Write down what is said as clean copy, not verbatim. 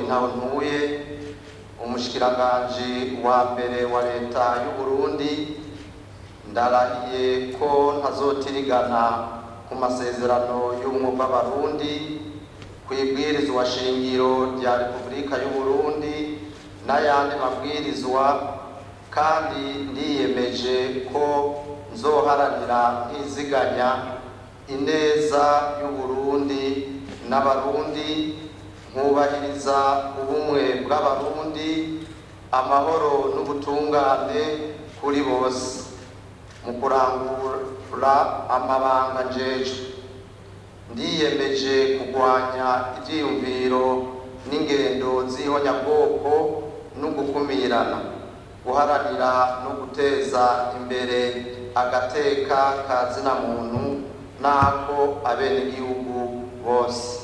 Intahontuye, umushikiranganji wa mbere wa leta y'u Burundi, ndarahiye ko ntazotirigana ku masezerano y'ubumwe bw'Abarundi, kw'ibwirizwa shingiro rya Repubulika y'u Burundi n'ayandi mabwirizwa, kandi ndiyemeje ko nzoharanira ntiziganya ineza y'Uburundi n'Abarundi, nkubahiriza ubumwe bw'Abarundi, amahoro n'ubutungane kuri bose mu kurangura amabanga njejwe. Ndiyemeje kurwanya ivyiyumviro n'ingendo z'ihonyabwoko no gukumirana, guharanira no guteza imbere agateka ka zina muntu n'ako abenegihugu bose.